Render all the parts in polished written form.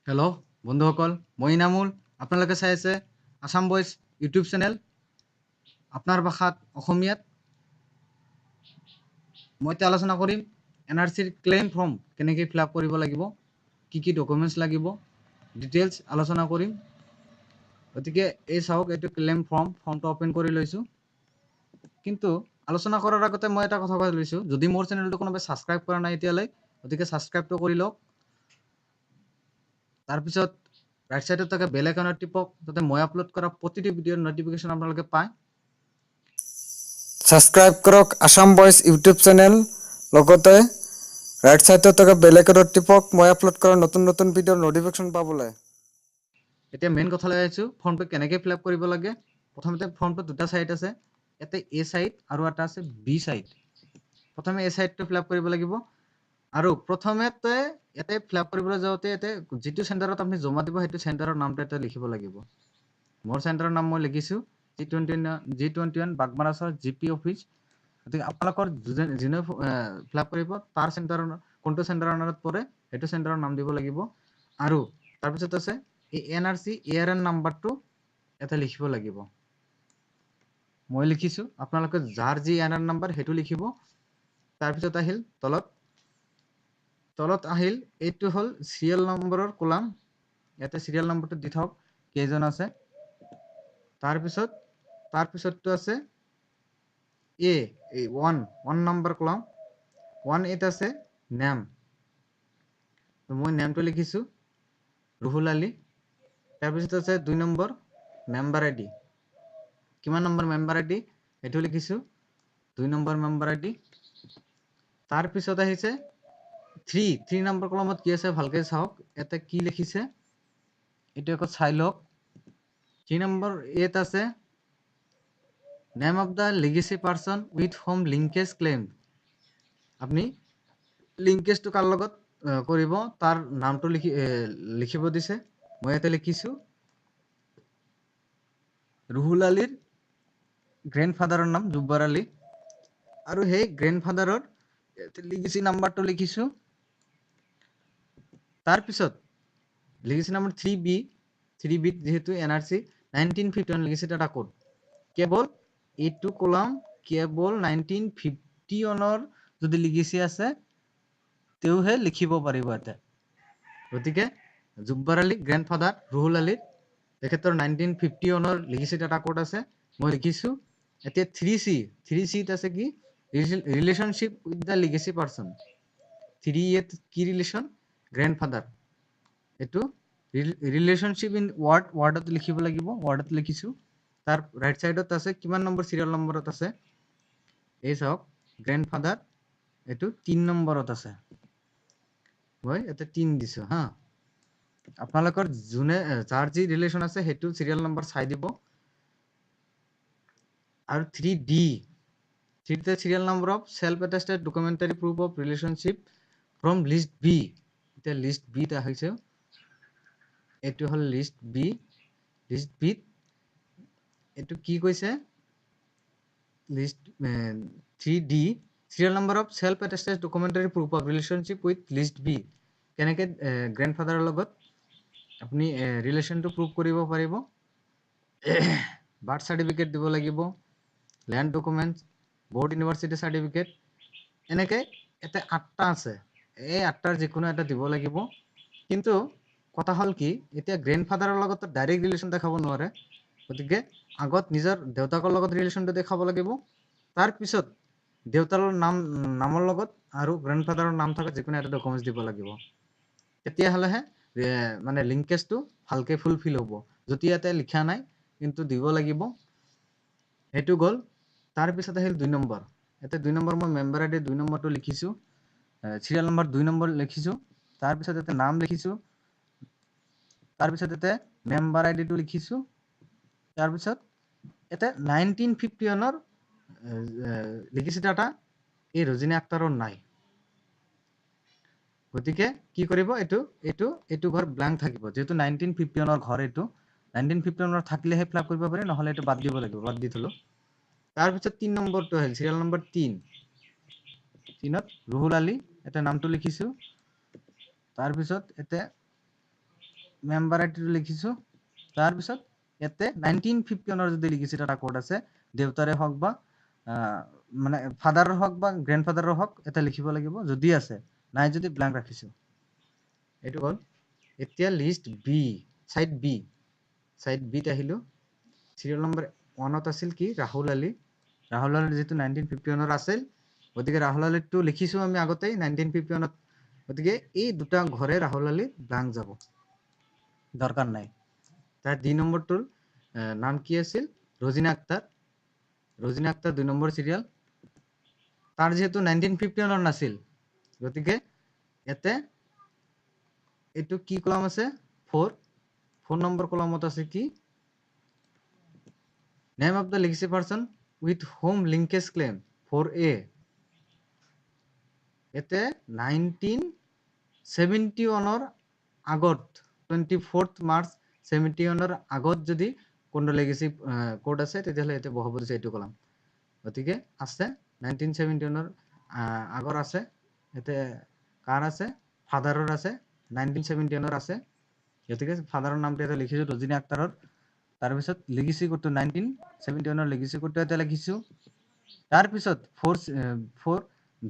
Hello' বন্ধুসকল, মই ইনামুল। আপোনালোকে চাই আছে আছাম বইজ ইউটিউব চেনেল, আপোনাৰ ভাষাত অসমীয়াত। মই এতিয়া আলোচনা কৰিম এনআৰচিৰ ক্লেইম ফৰ্ম কেনেকৈ ফিল আপ কৰিব লাগিব, কি কি ডকুমেণ্টছ লাগিব, ডিটেইলছ আলোচনা কৰিম। গতিকে এই চাওক, এইটো ক্লেইম ফৰ্ম। ফৰ্মটো অ'পেন কৰি লৈছোঁ। কিন্তু আলোচনা কৰাৰ আগতে মই এটা কথা কৈ লৈছোঁ, যদি মোৰ চেনেলটো কোনোবাই ছাবস্ক্ৰাইব কৰা নাই এতিয়ালৈ, গতিকে ছাবস্ক্ৰাইবটো কৰি লওক। তাৰপিছত ৰাইট ছাইডত থকা বেল আইকনত টিপক, যাতে মই আপলোড কৰা প্ৰতিটো ভিডিঅ'ৰ নটিফিকেশ্যন আপোনালোকে পায়। ছাবস্ক্ৰাইব কৰক আছাম বইজ ইউটিউব চেনেল, লগতে ৰাইট ছাইডত থকা বেল আইকনত টিপক, মই আপলোড কৰা নতুন নতুন ভিডিঅ'ৰ নটিফিকেশ্যন পাবলৈ। এতিয়া মেইন কথালৈ আহিছোঁ, ফৰ্মটো কেনেকৈ ফিল আপ কৰিব লাগে। প্ৰথমতে ফৰ্মটো দুটা ছাইড আছে, ইয়াতে এ ছাইড আৰু এটা আছে বি ছাইড। প্ৰথমে এ ছাইডটো ফিল আপ কৰিব লাগিব। আৰু প্ৰথমতে ইয়াতে ফিল আপ কৰিবলৈ যাওঁতে ইয়াতে যিটো চেণ্টাৰত আপুনি জমা দিব, সেইটো চেণ্টাৰৰ নামটো ইয়াতে লিখিব লাগিব। মোৰ চেণ্টাৰৰ নাম মই লিখিছোঁ জি 21, বাগমাৰাচৰ জিপি অফিচ। গতিকে আপোনালোকৰ যোনে ফিল আপ কৰিব, তাৰ চেণ্টাৰৰ কোনটো চেণ্টাৰৰ আণ্ডাৰত পৰে, সেইটো চেণ্টাৰৰ নাম দিব লাগিব। আৰু তাৰপিছত আছে এই এনআৰচি এআৰএন নাম্বাৰটো ইয়াতে লিখিব লাগিব। মই লিখিছোঁ, আপোনালোকে যাৰ যি এন আৰ নাম্বাৰ সেইটো লিখিব। তাৰপিছত আহিল তলত, তলত আহিল এইটো হ'ল চিৰিয়েল নম্বৰৰ কলাম। ইয়াতে চিৰিয়েল নম্বৰটো দি থওক, কেইজন আছে। তাৰপিছতটো আছে এই one number column, one eight আছে নেম। মই নেমটো লিখিছোঁ ৰুহুল আলী। তাৰপিছত আছে 2 নম্বৰ মেম্বাৰ আইডি, কিমান নম্বৰ মেম্বাৰ আইডি সেইটো লিখিছোঁ, 2 নম্বৰ মেম্বাৰ আইডি। তাৰপিছত আহিছে থ্ৰী নম্বৰ কলমত কি আছে ভালকে চাওক। ইয়াতে কি লিখিছে এইটো আকৌ চাই লওক। থ্ৰী নম্বৰ এত আছে name of the legacy person with whom linkage claim। আপুনি লিংকেজটো কাৰ লগত কৰিব, তাৰ নামটো লিখিব দিছে। মই ইয়াতে লিখিছোঁ ৰুহুল আলীৰ গ্ৰেণ্ডফাদাৰৰ নাম জুব্বাৰ আলী আৰু সেই গ্ৰেণ্ডফাদাৰৰ লিগেচি নাম্বাৰটো লিখিছোঁ। তাৰপিছত লিগেচি নাম্বাৰ 3বি। 3বিত যিহেতু এনআৰচি 1951 legacy data code, কেৱল এইটো কলাম কেৱল 1951ৰ যদি লিগেচি আছে, তেওঁহে লিখিব পাৰিব ইয়াতে। গতিকে জুব্বাৰ আলী গ্ৰেণ্ডফাদাৰ ৰুহুল আলীৰ, তেখেতৰ 1951ৰ লিগেচি ডাটা কোড আছে, মই লিখিছোঁ। এতিয়া থ্ৰী চি, থ্ৰী চিত আছে কি? Relationship with the legacy person। Three এত কি ৰিলেশ্যন? গ্ৰেণ্ডফাদাৰ। এইটো ৰিলেশ্যনশ্বিপ ইন ৱাৰ্ড, ৱাৰ্ডত লিখিব লাগিব, ৱাৰ্ডত লিখিছোঁ। তাৰ ৰাইট চাইডত আছে কিমান নম্বৰ চিৰিয়েল নম্বৰত আছে, এই চাওক, গ্ৰেণ্ডফাদাৰ এইটো 3 নম্বৰত আছে। মই ইয়াতে 3 দিছোঁ। হা, আপোনালোকৰ যোনে যাৰ যি ৰিলেশ্যন আছে, সেইটো চিৰিয়েল নম্বৰ চাই দিব। আৰু 3ডি, থ্ৰীতে serial number of self attested documentary proof of relationship from list B। এতিয়া লিষ্ট বিত আহিছে, এইটো হ'ল লিষ্ট বি। লিষ্ট বিত এইটো কি কৈছে? List 3D, serial number of self attested documentary proof of relationship with list B। কেনেকৈ গ্ৰেণ্ডফাদাৰৰ লগত আপুনি ৰিলেশ্যনটো প্ৰুভ কৰিব পাৰিব? বাৰ্থ চাৰ্টিফিকেট দিব লাগিব, land documents, board university certificate, এনেকৈ ইয়াতে আঠটা আছে। এই আঠটাৰ যিকোনো এটা দিব লাগিব। কিন্তু কথা হ'ল কি, এতিয়া গ্ৰেণ্ডফাদাৰৰ লগত ডাইৰেক্ট ৰিলেশ্যন দেখাব নোৱাৰে। গতিকে আগত নিজৰ দেউতাকৰ লগত ৰিলেশ্যনটো দেখাব লাগিব। তাৰপিছত দেউতাৰৰ নামৰ লগত আৰু গ্ৰেণ্ডফাদাৰৰ নাম থকা যিকোনো এটা ডকুমেণ্টছ দিব লাগিব। তেতিয়াহ'লেহে মানে লিংকেজটো ভালকে ফুলফিল হ'ব। যদি ইয়াতে লিখা নাই, কিন্তু দিব লাগিব। সেইটো গ'ল। তাৰপিছত আহিল 2 নম্বৰ। ইয়াতে 2 নম্বৰ মই মেম্বাৰ আইডি 2 নম্বৰটো লিখিছোঁ, চিৰিয়েল নম্বৰ 2 নম্বৰ লিখিছোঁ। তাৰপিছত ইয়াতে নাম লিখিছোঁ। তাৰপিছত ইয়াতে মেম্বাৰ আইডিটো লিখিছোঁ। তাৰপিছত ইয়াতে 1951ৰ লিগেচি ডাটা এই ৰজিনী আক্তাৰৰ নাই। গতিকে কি কৰিব? এইটো ঘৰ ব্লাংক থাকিব, যিহেতু 1951ৰ ঘৰ। এইটো 1951ৰ থাকিলেহে ফিল আপ কৰিব পাৰি, নহ'লে এইটো বাদ দিব লাগিব। বাদ দি থলো। তাৰপিছত 3 নম্বৰটো আহিল, চিৰিয়েল নম্বৰ 3। তিনত ৰুহুল আলী, এটা নামটো লিখিছোঁ। তাৰপিছত ইয়াতে মেম্বাৰ আইডিটো লিখিছোঁ। তাৰপিছত ইয়াতে 1951ৰ যদি লিখিছে এটা কোড আছে, দেউতাৰে হওক বা মানে ফাদাৰৰ হওক বা গ্ৰেণ্ড ফাদাৰৰ হওক, এটা লিখিব লাগিব যদি আছে, নাই যদি ব্লাংক ৰাখিছোঁ। এইটো হ'ল। এতিয়া list B, side B, side বিত আহিলোঁ। চিৰিয়েল নম্বৰ 1ত আছিল কি? ৰাহুল আলী। ৰাহুল আলী যিটো 1951ৰ আছিল, গতিকে ৰাহুল আলীটো লিখিছোঁ আমি আগতেই 1951ত, গতিকে এই দুটা ঘৰে ৰাহুল আলী ব্লাংক যাব, দৰকাৰ নাই। তাৰ 2 নম্বৰটোৰ নাম কি আছিল? ৰজিনা আক্তাৰ। Rojina Akhtar 2 number serial. তাৰ যিহেতু 1951ৰ নাছিল, গতিকে ইয়াতে এইটো কি কলাম আছে? 4। 4 নম্বৰ কলামত আছে কি? Name of the legacy person with whom linkage claim 4A। ইয়াতে 1971ৰ আগত, 24 মাৰ্চ 71ৰ আগত যদি কোনো লেগেচি কোড আছে, তেতিয়াহ'লে ইয়াতে বহাব দিছে এইটো কলাম। গতিকে আছে 1971ৰ আগৰ আছে। ইয়াতে কাৰ আছে? ফাদাৰৰ আছে, 1971ৰ আছে। গতিকে ফাদাৰৰ নামটো ইয়াতে লিখিছোঁ, ৰজিনা আক্তাৰৰ। তাৰপিছত লিগেচি কোডটো 1971ৰ লিগেচি কোডটো ইয়াতে লিখিছোঁ। তাৰপিছত 4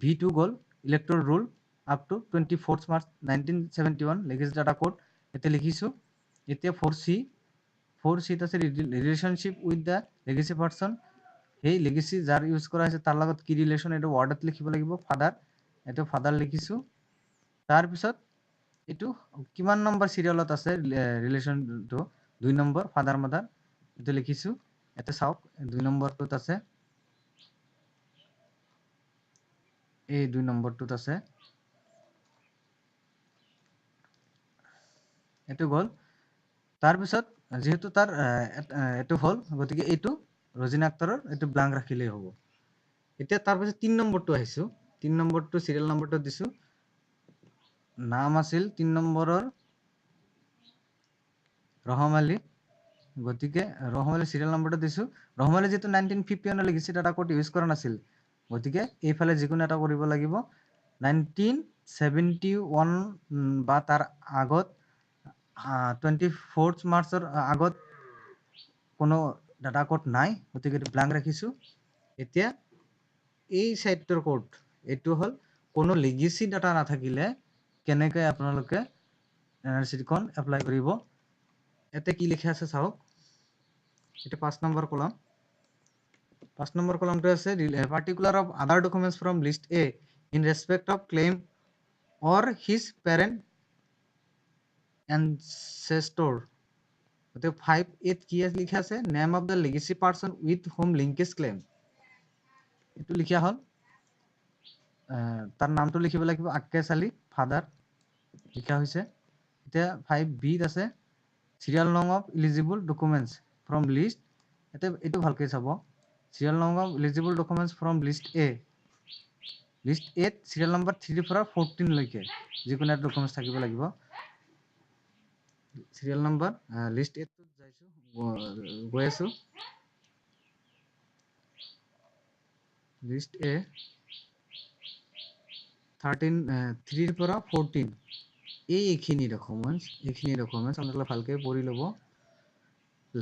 ভি টু গ'ল, electoral roll up to 24 March 1971 legacy data code ইয়াতে লিখিছোঁ। এতিয়া 4 চি, 4 চিত আছে relationship with the legacy person. সেই লেগেচি যাৰ ইউজ কৰা হৈছে তাৰ লগত কি ৰিলেশ্যন, এইটো ৱাৰ্ডত লিখিব লাগিব, ফাদাৰ, এইটো ফাদাৰ লিখিছোঁ। তাৰপিছত এইটো কিমান নম্বৰ চিৰিয়েলত আছে ৰিলেশ্যনটো, 2 নম্বৰ, ফাদাৰ মাদাৰ, এইটো লিখিছোঁ। ইয়াতে চাওক 2 নম্বৰটোত আছে, এই 2 নম্বৰটোত আছে, এইটো গ'ল। তাৰপিছত যিহেতু তাৰ এইটো হ'ল, গতিকে এইটো ৰজিনা আক্তাৰৰ এইটো ব্লাংক ৰাখিলেই হ'ব। এতিয়া তাৰপিছত 3 নম্বৰটো আহিছোঁ, 3 নম্বৰটো চিৰিয়েল নম্বৰটো দিছোঁ। নাম আছিল 3 নম্বৰৰ ৰহম আলী, গতিকে ৰহম আলী চিৰিয়েল নম্বৰটো দিছোঁ। ৰহম আলী যিটো 1951 legacy data code use কৰা নাছিল, গতিকে এইফালে যিকোনো এটা কৰিব লাগিব। 1971 বা তাৰ আগত 24 মাৰ্চৰ আগত কোনো ডাটা কোড নাই, গতিকে এইটো ব্লাংক ৰাখিছোঁ। এতিয়া এই চাইডটোৰ কোড এইটো হ'ল কোনো লিগেচি ডাটা নাথাকিলে কেনেকৈ আপোনালোকে এন আৰ চিখন এপ্লাই কৰিব। ইয়াতে কি লিখা আছে চাওক, এইটো 5 নম্বৰ কলাম। 5 নম্বৰ কলামটো আছে particular of other documents from list A in respect of claim or his parent ancestor. গতিকে 5 এত কি লিখা আছে? Name of the legacy person with whom linkage claim, এইটো লিখা হ'ল। তাৰ নামটো লিখিব লাগিব, আক্কেছ আলী, ফাদাৰ লিখা হৈছে। এতিয়া 5 বিত আছে serial number of eligible documents from list. এতিয়া এইটো ভালকৈ চাব, serial number of eligible documents from list A, list এত চিৰিয়েল নম্বৰ 3ৰ পৰা 14লৈকে যিকোনো এটা ডকুমেণ্টছ থাকিব লাগিব। চিৰিয়েল নম্বৰ লিষ্ট এটোত যাইছোঁ, গৈ আছোঁ। লিষ্ট এ 3ৰ পৰা 14, এইখিনি ডকুমেণ্টছ, এইখিনি ডকুমেণ্টছ আপোনালোকে ভালকৈ পঢ়ি ল'ব।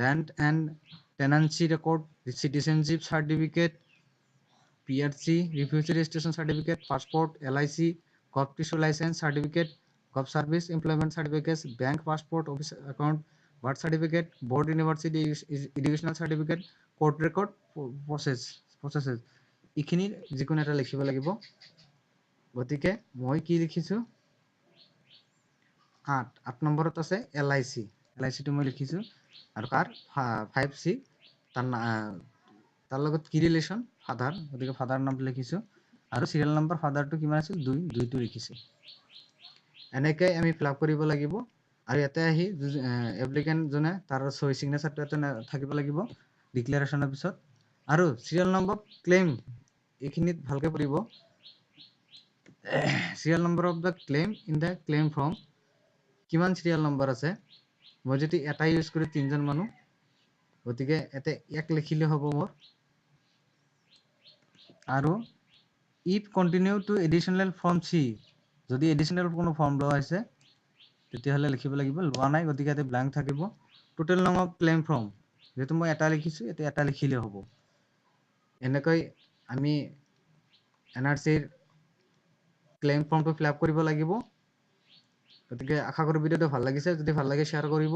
Land and tenancy record, citizenship certificate, PRC, refugee registration certificate, passport, LIC, govt issue licence certificate, gov service employment certificate, bank passport, office account, birth certificate, board university educational certificate, court record, processes, এইখিনিৰ যিকোনো এটা লিখিব লাগিব। গতিকে মই কি লিখিছোঁ, 8 নম্বৰত আছে L I C, L I চিটো মই লিখিছোঁ। আৰু কাৰ 5 চি, তাৰ লগত কি ৰিলেশ্যন, ফাদাৰ, গতিকে ফাদাৰৰ নামটো লিখিছোঁ। আৰু চিৰিয়েল নম্বৰ ফাদাৰটো কিমান আছিল, 2, 2টো লিখিছোঁ। এনেকৈ আমি ফিল আপ কৰিব লাগিব। আৰু ইয়াতে আহি এপ্লিকেণ্টজনে তাৰ চহী চিগনেচাৰটো ইয়াতে থাকিব লাগিব ডিক্লেৰেশ্যনৰ পিছত। আৰু চিৰিয়েল নম্বৰ ক্লেইম এইখিনিত ভালকৈ পঢ়িব, serial number of the claim in the claim form, কিমান চিৰিয়েল নম্বৰ আছে। মই যদি এটা ইউজ কৰি 3জন মানুহ, গতিকে ইয়াতে 1 লিখিলে হ'ব মোৰ। আৰু if continue to additional form C, যদি এডিশ্যনেল কোনো ফৰ্ম লোৱা হৈছে, তেতিয়াহ'লে লিখিব লাগিব। লোৱা নাই, গতিকে ইয়াতে ব্লাংক থাকিব। টোটেল নং অফ ক্লেইম ফৰ্ম, যিহেতু মই এটা লিখিছোঁ, ইয়াতে এটা লিখিলে হ'ব। এনেকৈ আমি এনআৰচিৰ ক্লেইম ফৰ্মটো ফিল আপ কৰিব লাগিব। গতিকে আশা কৰোঁ ভিডিঅ'টো ভাল লাগিছে। যদি ভাল লাগে, শ্বেয়াৰ কৰিব।